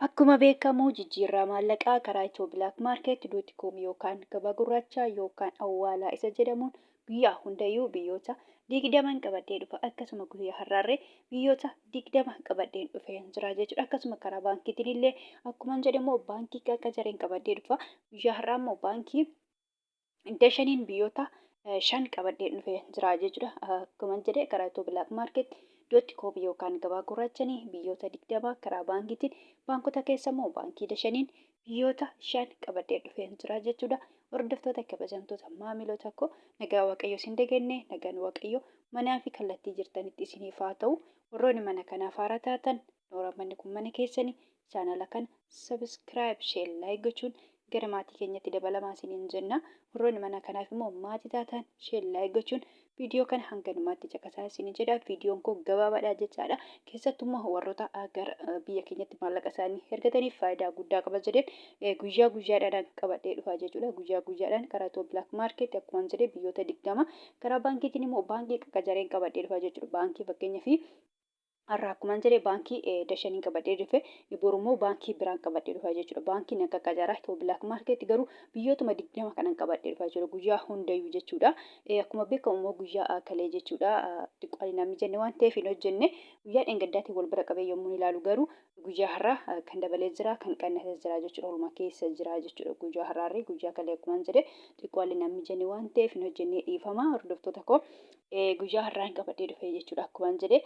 Akkuma beekamu jijjiirraa maallaqaa karaa ethioblkmarket.com yookaan gabaa gurraachaa yookaan awwaalaa isa jedhamuun guyyaa hundayyuu biyyoota 20n qabadhee dhufa. Akkasuma guyyaa har'aarree biyyoota 20 qabadheen dhufeen jira jechuudha. Akkasuma karaa baankiitiin illee akkuman jedhe immoo baankii qaqqajareen qabadhee dhufa. Guyyaa har'aa immoo baankii Dashaniin biyyoota 5 qabadhee dhufee jira jechuudha. Akkuma jedhe karaa Itiyoo Black Market dot com yookaan gabaa gurraachanii biyyoota 20, karaa baankiitiin baankota keessa immoo baankii Dashaniin biyyoota 5 qabadhee dhufee jira jechuudha. Hordoftoota kabajamtoota maamiloota koo, nagaa Waaqayyo isin dagenne, nagaan Waaqayyo manaa fi kallattii jirtanitti isiniif haa ta'u. Warroonni mana kanaaf haaraa taatan, noora, manni kun mana keessanii, chaanala kana subscribe, share, like gochuun gara maatii keenyatti dabalamaa isiniin jenna. Warroonni mana kanaaf immoo maatii taatan, share, like gochuun viidiyoo kana hanga dhumaatti caqasaa isiniin jedha. Viidiyoon koo gabaabaadha jechaadha. Keessattuu immoo warroota gara biyya keenyatti maallaqa isaanii ergataniif faayidaa guddaa qaba jedheen guyyaa guyyaadhaan qabadhee dhufaa jechuudha. Guyyaa guyyaadhaan karaa Itiyoo Black Market akkuma jedhee biyyoota 20, karaa baankiitiin immoo baankii qaqqajareen qabadhee dhufaa jechuudha. Baankii fakkeenyaa fi har'a akkuman jedhe baankii Dashaniin qabadhee dhufe, boru immoo baankii biraan qabadhee dhufa jechuudha. Baankiin akka qajaraa Itiyoo Black Market garuu biyyootuma 20 kanan qabadhee dhufa jechuudha. Guyyaa hundayyuu jechuudha. Akkuma beekamu immoo guyyaa kalee jechuudha. Xiqqoo namni jenne waan ta'eef hin hojjenne. Guyyaa dheengaddaatiin wal bira qabee yommuu ilaalu garuu guyyaa har'aa kan dabalee jira, kan qannatee jira jechuudha. Walumaa keessa jira jechuudha. Guyyaa har'aarri guyyaa kalee akkuman jedhe xiqqoo namni jenne waan ta'eef hin hojjenne, dhiifama hordoftoota koo. Guyyaa har'aa hin qabadhee dhufe jechuudha. Akkuman jedhe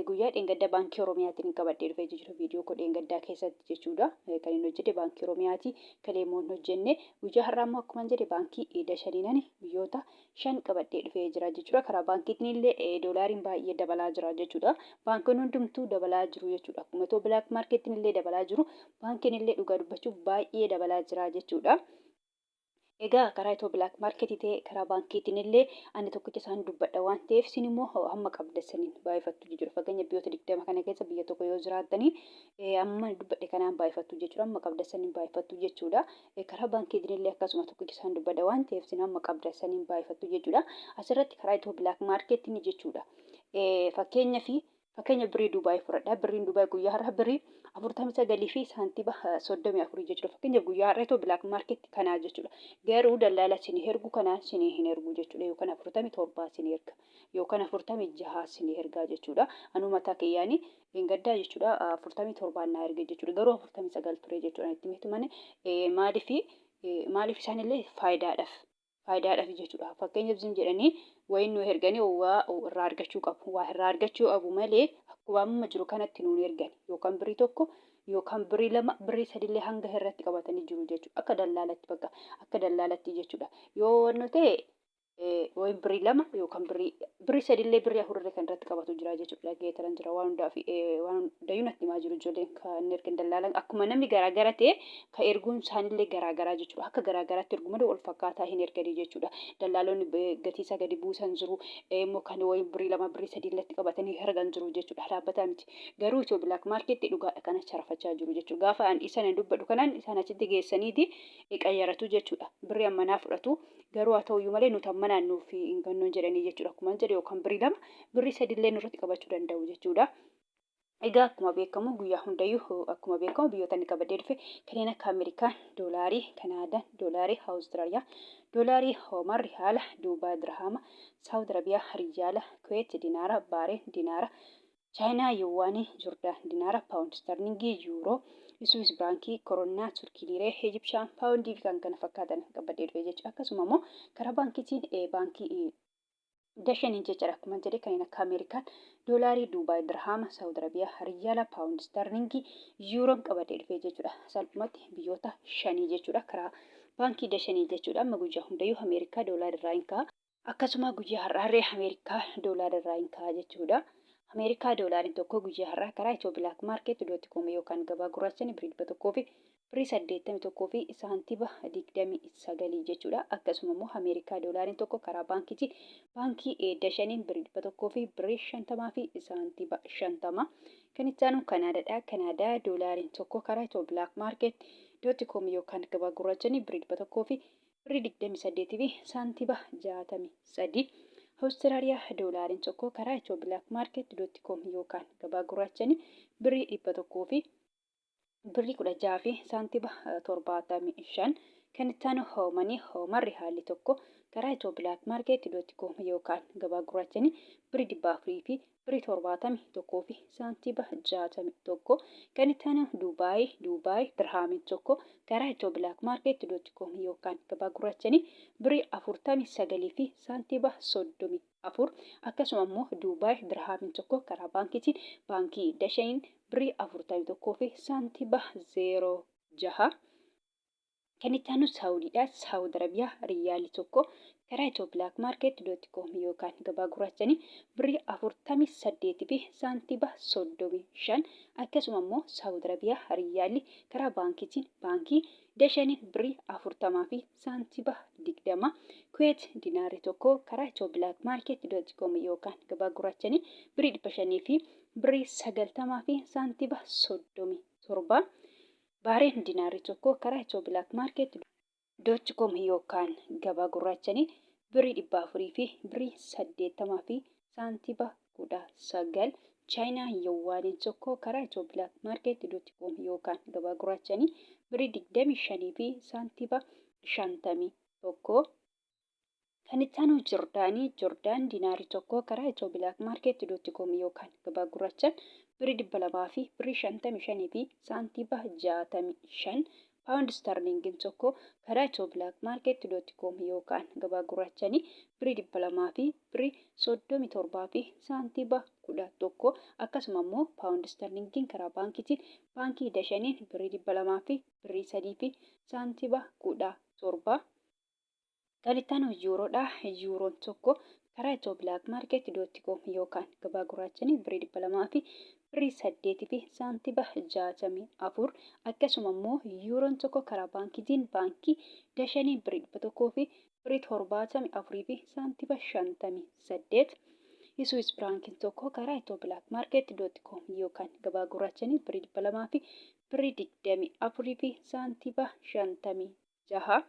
guyyaa dheengadda baankii Oromiyaatiin hin qabadhee dhufe jechuudha. Viidiyoo koo dheengaddaa keessatti jechuudha. Kan inni hojjete baankii Oromiyaati. Kalee immoo hin hojjenne. Guyyaa har'aa immoo akkuman jedhe baankii Dashaniinan biyyoota 5 qabadhee dhufee jira jechuudha. Karaa baankiitiin illee doolaariin baay'ee dabalaa jira jechuudha. Baankiin hundumtuu dabalaa jiru jechuudha. Akkuma too Black Marketiin illee dabalaa jiru, baankiin illee dhugaa dubbachuuf baay'ee dabalaa jira jechuudha. Egaa karaa Itiyoo Black Market ta'e karaa baankiitiin illee ani tokkicha isaan dubbadha waan ta'eef, isin immoo hamma qabdasaniin baay'ifattu jechuudha. Fakkeenya biyyoota 20 kana keessa biyya tokko yoo jiraattanii, amma dubbadhe kanaan baay'ifattu jechuudha. Hamma qabdasaniin baay'ifattu jechuudha. Karaa baankiitiin illee akkasuma tokkicha isaan dubbadha waan ta'eef, isin hamma qabdasaniin baay'ifattu jechuudha. Asirratti karaa Itiyoo Black Market jechuudha. Fakkeenya fi Fakkeenya birrii Dubaay fudhadhaa. Birriin Dubaay guyyaa har'aa birrii 49 fi saantiba 34 jechuudha. Fakkeenyaaf guyyaa har'aa itoo Black Market kanaa jechuudha. Garuu dallaala isin ergu kanaa isin hin ergu jechuudha. Yookaan 47 isin erga. Yookaan 46 isin ergaa jechuudha. Anuu mataa kiyyaanii hin gaddaa jechuudha. 47 naa erge jechuudha. Garuu 49 ture jechuudha. Itti meetu malee maaliif isaanillee faayidaadhaaf jechuudha. Fakkeenyaaf zim jedhanii wayiin nu erganii waa irraa argachuu qabu. Waa irraa argachuu qabu malee akkuma amma jiru kanatti nuun ergani. Yookaan birrii 1 yookaan birrii 2, birrii 3llee hanga irratti qabatanii jiru jechuudha. Akka dallaalatti, bakka akka dallaalatti jechuudha. Yoo wanno ta'e wayiin birrii 2 yookaan birrii 3llee, birrii 4llee kan irratti qabatu jira jechuudha. Dhageetaran jira waan hundaa fi waan hundayyuu natti himaa jiru ijoolleen kan ergan dallaalan. Akkuma namni garaagara ta'e kan erguun isaanillee garaagaraa jechuudha. Akka garaagaraatti ergu malee wal fakkaataa hin erganii jechuudha. Dallaalonni gatii isaa gadi buusan jiru. Immoo kan wayiin birrii 2, birrii 3 irratti qabatanii ergan jiru jechuudha. Dhaabbataa miti. Garuu Itiyoo Black Market dhugaadha kana sharafachaa jiru jechuudha. Gaafa an isaan hin dubbadhu kanaan isaan achitti geessaniiti qayyaratu jechuudha. Birrii ammanaa fudhatu. Garuu haa ta'uyyuu malee nuti ammanaan nuuf hin gannoon jedhanii jechuudha. Akkuma jedhe yookaan birrii 2, birrii 3 illee nurratti qabachuu danda'u jechuudha. Egaa akkuma beekamu guyyaa hundayyuu akkuma beekamu biyyoota inni qabadee dhufe kanneen akka Ameerikaan doolaarii, Kanaadaan doolaarii, Awustiraaliyaa doolaarii, Oomaan rihaala, Duubaay dirhaama, Saawud Arabiyaa riyaala, Kuweet dinaara, Baareen dinaara, Chaayinaa yuwaanii, Jordaan dinaara, Paawundi istarlingii, Yuuroo, Swiss biraankii, Koronnaa, Turkii liiree, Ijipshaan paawundii fi kan kana fakkaatan qabadee dhufe jechuudha. Akkasuma immoo karaa baankiitiin baankii Dashaniin jechaadha. Akkuma jedhe kanneen akka Ameerikaan doolaarii, Duubaay dirhaama, Saawud Arabiyaa riyaala, Paawundi istarlingii, Yuuroon qabadee dhufee jechuudha. Salphumatti biyyoota shanii jechuudha. Karaa baankii Dashanii jechuudha. Amma guyyaa hundayyuu Ameerikaa doolaara irraa hin ka'a. Akkasuma guyyaa har'aarree Ameerikaa doolaara irraa hin ka'a jechuudha. Ameerikaa doolaariin tokko guyyaa har'aa karaa Itiyoo Black Market dot com yookaan gabaa gurraachanii birrii 100 fi birrii 81 fi saantiba 29 jechuudha. Akkasuma immoo Ameerikaa doolaariin tokko karaa baankiitiin baankii Dashaniin birrii 100 fi birrii 50 fi saantiba 50. Kan itti aanu Kanaadaadha. Kanaadaa doolaariin tokko karaa Itiyoo Black Market dot com yookaan gabaa gurraachanii birrii 100 fi birrii 28 fi saantiba 63. Awustiraaliyaa doolaariin tokko karaa Itiyoo Black Market dot com yookaan gabaa gurraachanii birrii 100 fi Birrii 16 fi saantima 75. Kan itti aanu hoomanii hoomarri haalli tokko karaa Itiyoo Black Market dot com yookaan gabaa gurraachanii birrii 400 fi birrii 71 fi saantima 61. Kan itti aanu Duubaay Duubaay dirhaamiin tokko karaa Itiyoo Black Market dot com yookaan gabaa gurraachanii birrii 49 fi saantima 34. Akkasuma immoo Duubaay dirhaamiin tokko karaa baankiitiin baankii Dashaniin birrii 41 fi saantima 06. Kan itti aanu Saawudiidha. Saawud Arabiyaa riyyaalli tokko karaa Itiyoo Black Market dot com yookaan gabaa gurraachanii birrii 48 fi saantima 35. Akkasuma immoo Saawud Arabiyaa riyyaalli karaa baankiitiin baankii Dashaniin birrii 40 fi saantima 20. Kuweet dinaarri tokko karaa Itiyoo Black Market dot com yookaan gabaa gurraachanii birrii 500 fi birrii 90 fi saantima 37. Baareen dinaarri tokko karaa Itiyoo Black Market dot com yookaan gabaa gurraachanii birrii 400 fi birrii 80 fi saantima 19. Chaayinaa Yawwaaniin tokko karaa Itiyoo Black Market dot com yookaan gabaa gurraachanii birrii 25 fi saantima 51. Kan itti aanu Jordaanii, Jordaan dinaarri tokko karaa Itiyoo Black Market dot com yookaan gabaa gurraachaan birrii 200 fi birrii 55 fi saantima 65. Paawundi Starlingiin tokko karaa Itiyoo Black Market dot com yookaan gabaa gurraachanii birrii 200 fi birrii 37 fi saantima 11. Akkasuma immoo Paawundi Starlingiin karaa baankiitiin baankii Dashaniin birrii 200 fi birrii 3 fi saantima 17. Kan itti aanu Yuuroodha. Yuuroon tokko karaa Itiyoo Black Market dot com yookaan gabaa gurraachanii birrii 200 fi birrii 8 fi saantima 64. Akkasuma immoo Yuuroon tokko karaa baankiitiin baankii Dashanii birrii 100 fi birrii 74 fi saantima 58. Swiss Frankiin tokko karaa Itiyoo Black Market dot com yookaan gabaa gurraachanii birrii 200 fi birrii 24 fi saantima 56.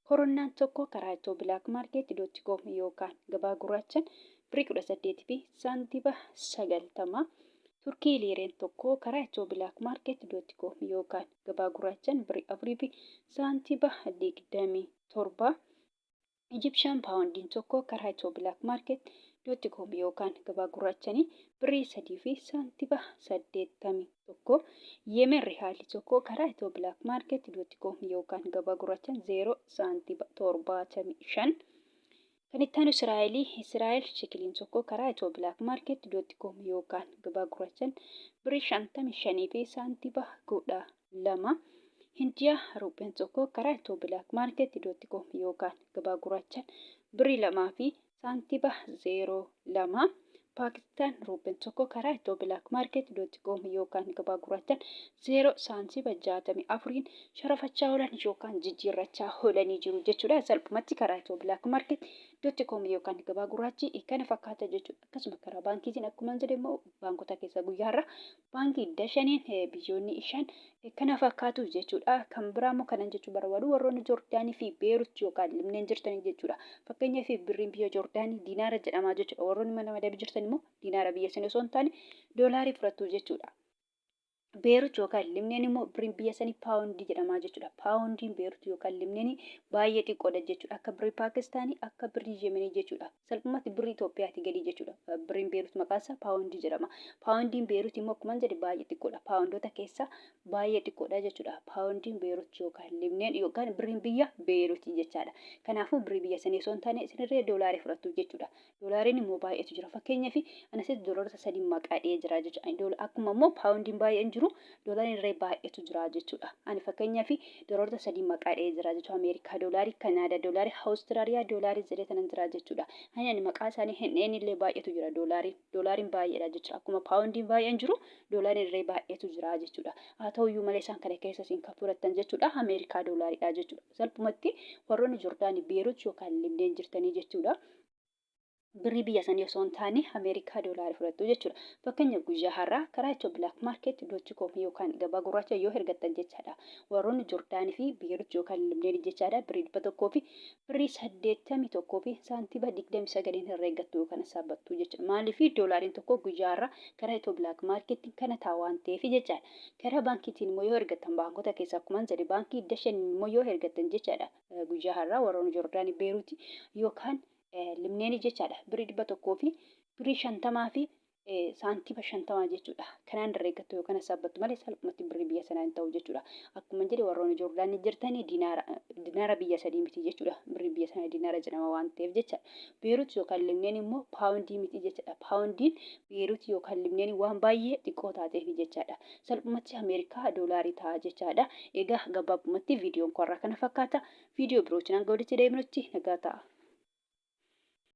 Koronnaan tokko karaa Itiyoo Black Market dot com yookaan gabaa gurraachaan birrii 18 fi saantima 90. Turkii liireen tokko karaa Itiyoo Black Market dot com yookaan gabaa gurraachaan birrii 4 fi saantima 27. Egyptian Poundiin tokko karaa Itiyoo Black Market dot com yookaan gabaa gurraachanii birrii 3 fi saantima 81. Yemen Rihaalli tokko karaa Itiyoo Black Market dot com yookaan gabaa gurraachaan 0 saantima 75. Kan itti aanu Israa'elii, Israa'el shekiliin tokko karaa Itiyoo Black Market dot com yookaan gabaa gurraachaan birrii 55 fi saantima 12. Hindiyaa ruupheen tokko karaa Itiyoo Black Market dot com yookaan gabaa gurraachaan birrii 2 fi saantima 02. Paakistaan ruupheen tokko karaa Itiyoo Black Market dot com yookaan gabaa gurraachaan 0 saantima 64n sharafachaa oolan yookaan jijjiirrachaa oolanii jiru jechuudha. Salphumatti karaa Itiyoo Black Market dot com yookaan gabaa gurraachi kana fakkaata jechuudha. Akkasuma karaa baankiitiin akkuma jedhe immoo baankota keessa guyyaa har'a baankii Dashaniin biyyoonni ishaan kana fakkaatu jechuudha. Kan biraa immoo kanan jechuu barbaadu warroonni Joordaanii fi Beerut yookaan Libneen jirtanii jechuudha. Fakkeenyaaf birriin biyya Joordaanii diinaara jedhamaa jechuudha. Warroonni mana madabii jirtan immoo diinaara biyya isin osoo hin taane doolaarii fudhattu jechuudha. Beerut yookaan Libneen immoo birriin biyya sanii paawundii jedhamaa jechuudha. Paawundiin Beerut yookaan Libneenii baay'ee xiqqoodha jechuudha. Akka birrii Paakistaanii, akka birrii Yemenii jechuudha. Salphumatti birrii Itoophiyaati gadi jechuudha. Birriin Beerut maqaan isaa paawundii jedhama. Paawundiin Beerut immoo akkuma jedhe baay'ee xiqqoodha. Paawundoota keessaa baay'ee xiqqoodha jechuudha. Paawundiin Beerut yookaan Libneen yookaan birriin biyya Beerut jechaadha. Kanaafuu birrii biyya sanii osoo hin taane isinirree doolaarii fudhattu jechuudha. Doolaariin immoo baay'eetu jira. Fakkeenyaaf ani asitti doolaarota sadii maqaa dhiyee jira jechuudha. Akkuma immoo paawundiin baay'een jiru doolaariin irree baay'eetu jira jechuudha. Ani fakkeenyaaf doolaarota sadii maqaa dhiyee jira jechuudha. Ameerikaa doolaarii, Kanaadaa doolaarii, Awustiraaliyaa doolaarii jedhee kanan jira jechuudha. Ani ani maqaa isaanii hin dheen illee baay'eetu jira doolaariin. Doolaariin baay'eedha jechuudha. Akkuma paawundiin baay'een jiru doolaariin irree baay'eetu jira jechuudha. Haa ta'uyyuu malee isaan kana keessa isin kan fudhattan jechuudha. Ameerikaa doolaariidha jechuudha. Salphumatti warroonni Jordaanii, Beerut yookaan Libneen jirtanii jechuudha. Birrii biyya sanii osoo hin taane Ameerikaa doolaarii fudhattu jechuudha. Fakkeenyaaf guyyaa har'aa karaa Ethio Black Market dot com yookaan gabaa gurraacha yoo ergattan jechaadha. Warroonni Jordaanii fi Beerut yookaan Libneen jechaadha birrii 100 fi birrii 81 fi saantiba 29 herreeggattu yookaan saabbattu jechuudha. Maaliif doolaariin tokko guyyaa har'aa karaa Ethio Black Market kana ta'a waan ta'eef jechaadha. Karaa baankiitiin immoo yoo ergattan baankota keessaa akkuma jedhe baankii Dashen immoo yoo ergattan jechaadha. Guyyaa har'aa warroonni Jordaanii Beeruuti yookaan Libneenii jechaadha. Birrii 100 fi birrii 50 fi saantima 50 jechuudha. Kanaan herreeggattu yookaan saabbattu malee salphumatti birrii biyya sanaa hin ta'u jechuudha. Akkuma jedhe warroonni Joordaanii jirtanii dinaara biyya sadii miti jechuudha. Birrii biyya sanaa dinaara jedhama waan ta'eef jecha. Beerut yookaan Libneen immoo paawundii miti jechuudha. Paawundiin Beerut yookaan Libneen waan baay'ee xiqqoo taateef jechaadha. Salphumatti Ameerikaa doolaarii ta'a jechaadha. Egaa gabaabumatti viidiyoon koo har'aa kana fakkaata. Viidiyoo birootiin hanga walitti deebinutti nagaa ta'a.